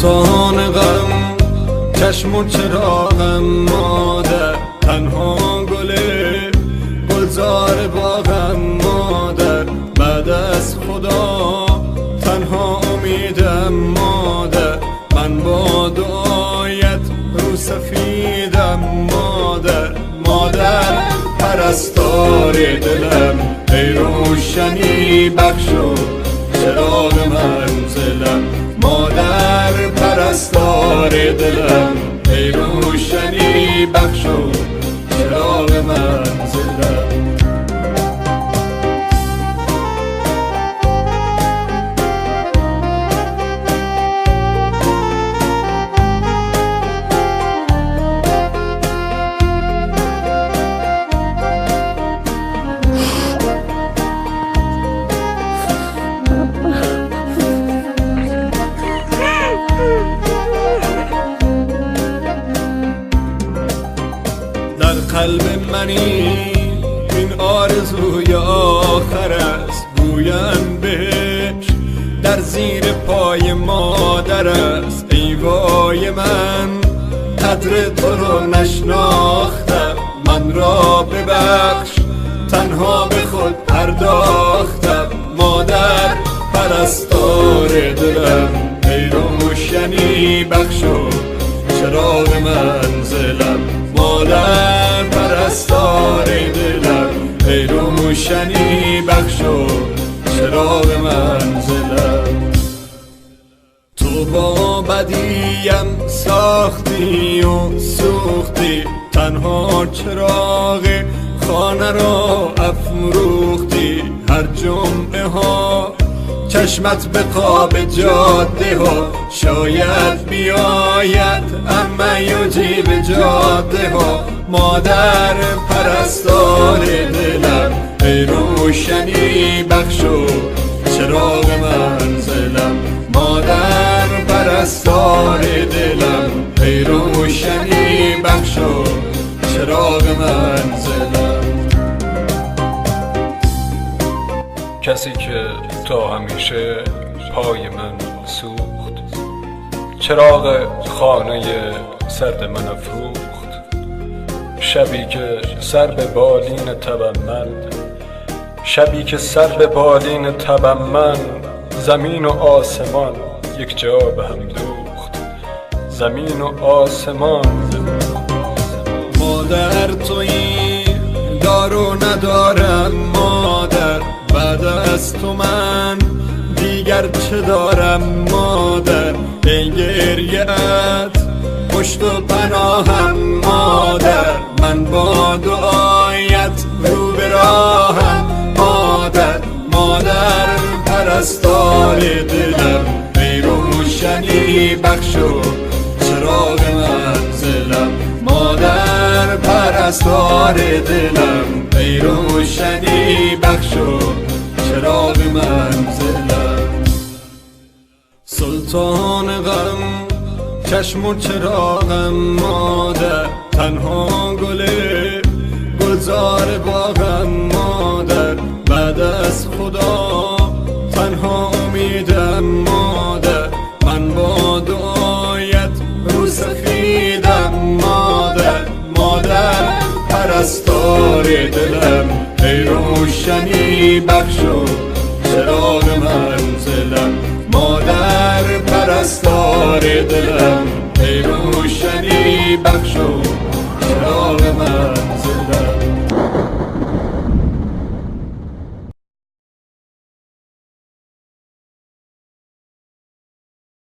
سلطان غم چشم و چراغم مادر، تنها گل گلزار باغم مادر، بعد از خدا تنها امیدم مادر، من با دعایت رو سفیدم مادر. مادر پرستار دلم، ای روشنی بخش و چراغ منزلم. مادر پرستار دلم، ای روشنی بخش و چراغ منزلم. در قلب منی این آرزوی آخر است، گویم بهش در زیر پای مادر است. ای وای من قدر تو رو نشناختم، من را ببخش تنها به خود پرداختم. مادر پرستار دلم، ای روشنی بخش و چراغ منزلم. مادر پرستار دلم، ای روشنی بخش و چراغ منزلم. تو با بدیم ساختی و سوختی، تنها چراغ خانه را افروختی. هر جمعه ها چشمت به قاب جاده ها، شاید بیاید اما یجیب جاده ها. مادر پرستار دلم، ای روشنی بخش و چراغ منزلم. مادر پرستار دلم، ای روشنی بخش و چراغ منزلم. کسی که تا همیشه پای من سوخت، چراغ خانه سرد من افروخت. شبی که سر به بالین تبم من، شبی که سر به بالین تبم من، زمین و آسمان یک جا به هم دوخت، زمین و آسمان. مادر تویی دارو ندارم مادر، بعد از تو من دیگر چه دارم مادر. ای گریه‌ات پشت و پناهم مادر، من با دعایت رو به راهم مادر. مادر پرستار دلم، ای روشنی بخش و چراغ منزلم. مادر پرستار دلم، ای روشنی بخش و چراغ منزلم. سلطان غم چشم و چراغم مادر، تنها گل گلزار باغم مادر، بعد از خدا تنها امیدم مادر، من با دعایت رو سفیدم مادر. مادر پرستار دلم، ای روشنی بخش و چراغ منزلم. مادر پرستار دلم، ای روشنی